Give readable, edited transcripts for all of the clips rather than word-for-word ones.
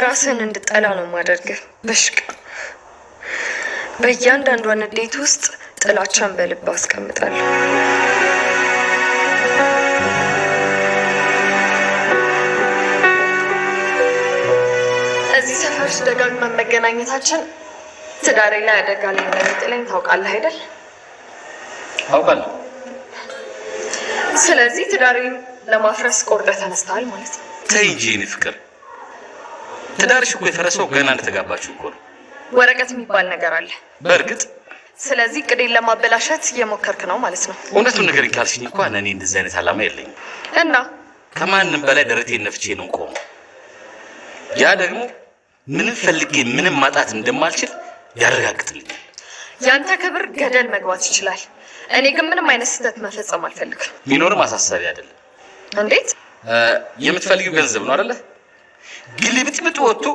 ራስህን እንድጠላ ነው የማደርግህ። በሽቅ በእያንዳንዷ ንዴት ውስጥ ጥላቻን በልብ አስቀምጣለሁ። እዚህ ሰፈር ውስጥ ደጋግመን መገናኘታችን ትዳሬ ላይ አደጋ ላይ እንደሚጥለኝ ታውቃለህ አይደል? አውቃለሁ። ስለዚህ ትዳሬን ለማፍረስ ቆርጠህ ተነስተሃል ማለት ነው። ተይ እንጂ የእኔ ፍቅር፣ ትዳርሽ እኮ የፈረሰው ገና እንደተጋባችሁ እኮ ነው። ወረቀት የሚባል ነገር አለ። በእርግጥ። ስለዚህ እቅዴን ለማበላሸት እየሞከርክ ነው ማለት ነው። እውነቱን ንገሪኝ ካልሽኝ እንኳን እኔ እንደዚህ አይነት ዓላማ የለኝም። እና ከማንም በላይ ደረቴን ነፍቼ ነው ቆመው። ያ ደግሞ ምንም ፈልጌ ምንም ማጣት እንደማልችል ያረጋግጥልኛል። ያንተ ክብር ገደል መግባት ይችላል። እኔ ግን ምንም አይነት ስህተት መፈጸም አልፈልግም። ቢኖርም አሳሳቢ አይደለም። እንዴት? የምትፈልጊው ገንዘብ ነው አይደለ? ግልብጥብጥ ወጥቶ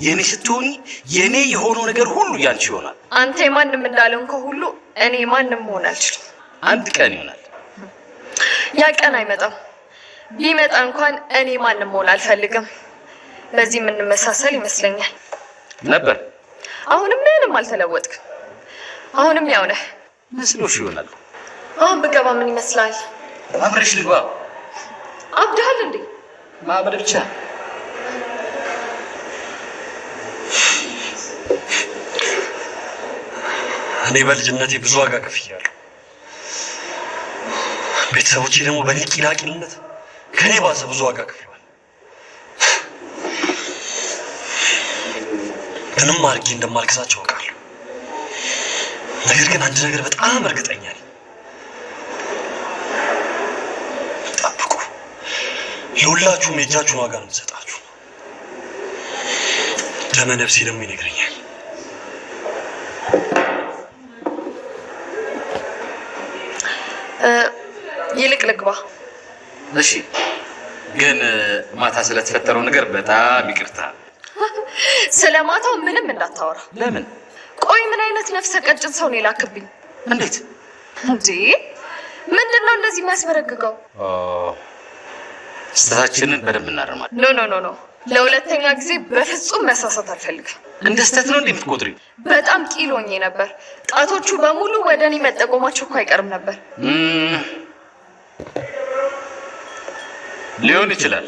የኔ ስትሆኚ የኔ የሆነው ነገር ሁሉ ያንቺ ይሆናል። አንተ የማንም እንዳልሆንከው ሁሉ እኔ ማንም መሆን አልችልም። አንድ ቀን ይሆናል። ያ ቀን አይመጣም። ቢመጣ እንኳን እኔ ማንም መሆን አልፈልግም። በዚህ የምንመሳሰል ይመስለኛል። ነበር። አሁንም ምንም አልተለወጥክም። አሁንም ያው ነህ። መስሎሽ ይሆናል። አሁን ብገባ ምን ይመስላል? አብረሽ ልግባ። አብድሃል እንዴ? ማበድ ብቻ። እኔ በልጅነቴ ብዙ ዋጋ ከፍያለሁ። ቤተሰቦቼ ደግሞ በእኔ ቂላቂልነት ከኔ ባሰ ብዙ ዋጋ ከፍለዋል። ምንም አድርጌ እንደማልክሳቸው አውቃለሁ። ነገር ግን አንድ ነገር በጣም እርግጠኛ ነኝ። ጠብቁ፣ ለሁላችሁም የእጃችሁን ዋጋ ነው የምሰጣችሁ። ደመ ነፍሴ ደግሞ ይነግረኛል። ይልቅ ልግባ። እሺ፣ ግን ማታ ስለተፈጠረው ነገር በጣም ይቅርታ። ስለ ማታው ምንም እንዳታወራ። ለምን? ቆይ ምን አይነት ነፍሰ ቀጭን ሰው ነው የላክብኝ? እንዴት? እንዴ ምንድን ነው እንደዚህ የሚያስበረግገው? ስህተታችንን በደንብ እናርማለን። No, no, no, no፣ ለሁለተኛ ጊዜ በፍጹም መሳሳት አልፈልግም። እንደ ስህተት ነው እንዴ የምትቆጥሪው? በጣም ቂል ሆኜ ነበር። ጣቶቹ በሙሉ ወደ እኔ መጠቆማቸው እኮ አይቀርም ነበር። ሊሆን ይችላል።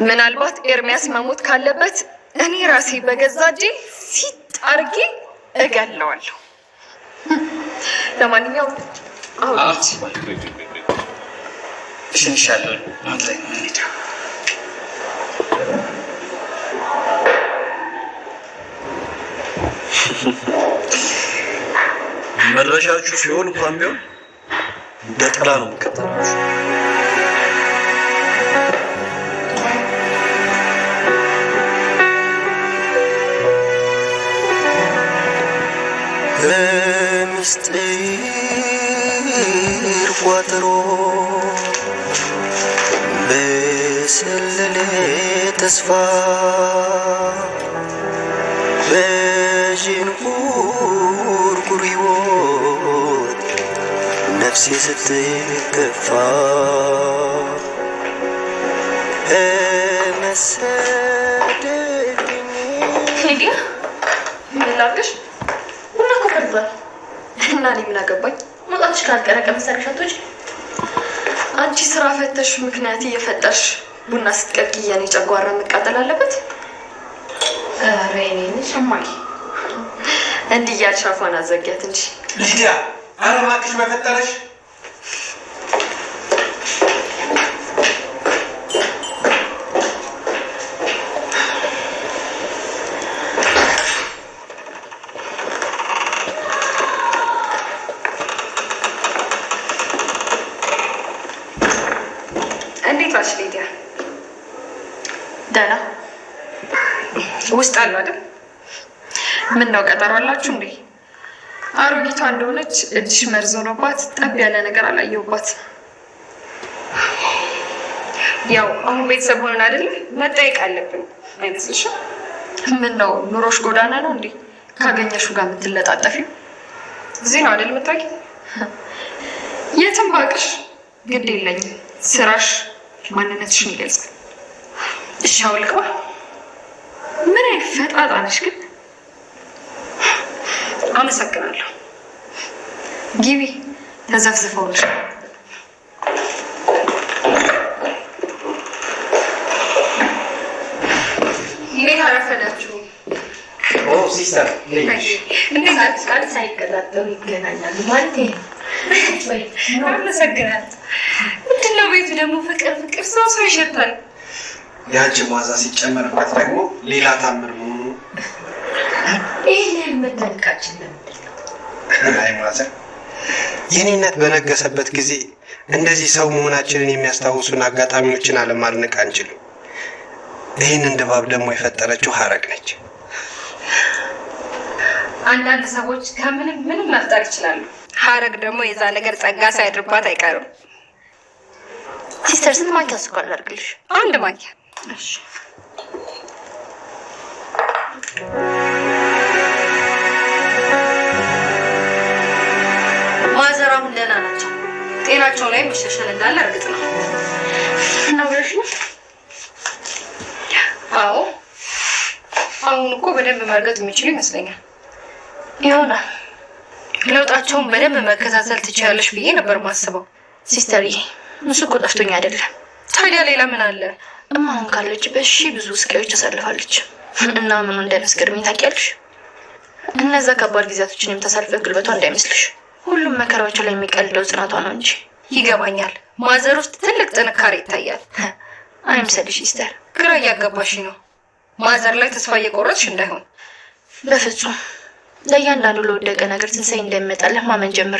ምናልባት ኤርሚያስ መሞት ካለበት እኔ ራሴ በገዛ እጄ ሲጥ አድርጌ እገለዋለሁ። ለማንኛውም አሁን እሸኝሻለሁ። አንድ ላይ እንሂድ። መድረሻችሁ ሲሆን እንኳን ቢሆን እንደ ጥላ ነው የምከተላችሁ። በምስጢር ቋጠሮ በሰለለ ተስፋ በዥንጉርጉር ሕይወት ነፍሴ ስትከፋ መሰደድኝ። ሊዲያ፣ ምን ላድርግሽ? ቡና እኮ ፈልቷል። እና እኔ ምን አገባኝ? መውጣትሽ ካልቀረ ቀምሰሽ አትወጪ። አንቺ ስራ ፈተሽ ምክንያት እየፈጠርሽ ቡና ስትቀቂ የኔ ጨጓራ መቃጠል አለበት? ኧረ የእኔ ልጅ እማዬ፣ እንዲህ እያልሽ አፏን አዘጊያት እንጂ። ሊዲያ፣ ኧረ እባክሽ በፈጠረሽ። እንዴት ዋልሽ ሊዲያ? ደህና። ውስጥ አሉ አይደል? ምን ነው ቀጠሮ አላችሁ እንዴ? አሮጊቷ እንደሆነች እጅሽ መርዝ ሆኖባት ጠብ ያለ ነገር አላየሁባት። ያው አሁን ቤተሰብ ሆነን አይደለ? መጠየቅ አለብን አይመስልሽም? ምን ነው ኑሮሽ ጎዳና ነው እንዴ? ካገኘሽው ጋር የምትለጣጠፊው እዚህ ነው አይደል የምታውቂው? የትም ባቅሽ ግድ የለኝም። ስራሽ ማንነትሽን ይገልጻል። እሺ አሁን ልግባ። ምን አይነት ፈጣጣ ነሽ ግን። አመሰግናለሁ። ግቢ፣ ተዘፍዝፈውልሽ። እንዴት አረፈዳችሁ? Oh sister፣ እንዴት ነሽ? እንዴት ናችሁ? ቃል ሳይቀጣጠሩ ይገናኛሉ ማለት ይሄ ነው። አመሰግናለሁ። ምንድን ነው ቤቱ ደግሞ ፍቅር ፍቅር፣ ሰው ሰው ይሸታል። የአንቺ መዓዛ ሲጨመርበት ደግሞ ሌላ ታምር መሆኑ። ይህን ያህል መደነቃችን ለምንድን ነው? አይ mother፣ የኔነት በነገሰበት ጊዜ እንደዚህ ሰው መሆናችንን የሚያስታውሱን አጋጣሚዎችን አለማድነቅ አንችልም። ይህንን ድባብ ደግሞ የፈጠረችው ሀረግ ነች። አንዳንድ ሰዎች ከምንም ምንም መፍጠር ይችላሉ። ሀረግ ደግሞ የዛ ነገር ጸጋ ሳያድርባት አይቀርም። Sister፣ ስንት ማንኪያ ስኳር ላድርግልሽ? አንድ ማንኪያ። Mother አሁን ደህና ናቸው። ጤናቸው ላይ መሻሻል እንዳለ እርግጥ ነው። እና ብለሽ ነው? አዎ፣ አሁን እኮ በደንብ መርገጥ የሚችሉ ይመስለኛል። ይሆናል። ለውጣቸውን በደንብ መከታተል ትችያለሽ ብዬ ነበር ማስበው። Sister ዬ፣ እሱ እኮ ጠፍቶኝ አይደለም። ታዲያ ሌላ ምን አለ? እማ አሁን ካለችበት ሺህ ብዙ ስቃዮች አሳልፋለች እና ምኑ እንደሚያስገርመኝ ታውቂያለሽ? እነዛ ከባድ ጊዜያቶችን የምታሳልፈው ጉልበቷ እንዳይመስልሽ። ሁሉም መከራዎቿ ላይ የሚቀልደው ጽናቷ ነው እንጂ። ይገባኛል። Mother ውስጥ ትልቅ ጥንካሬ ይታያል። አይምሰልሽ sister። ግራ እያጋባሽ ነው። Mother ላይ ተስፋ እየቆረጥሽ እንዳይሆን። በፍጹም። ለእያንዳንዱ ለወደቀ ነገር ትንሳኤ እንደሚመጣልህ ማመን ጀምር።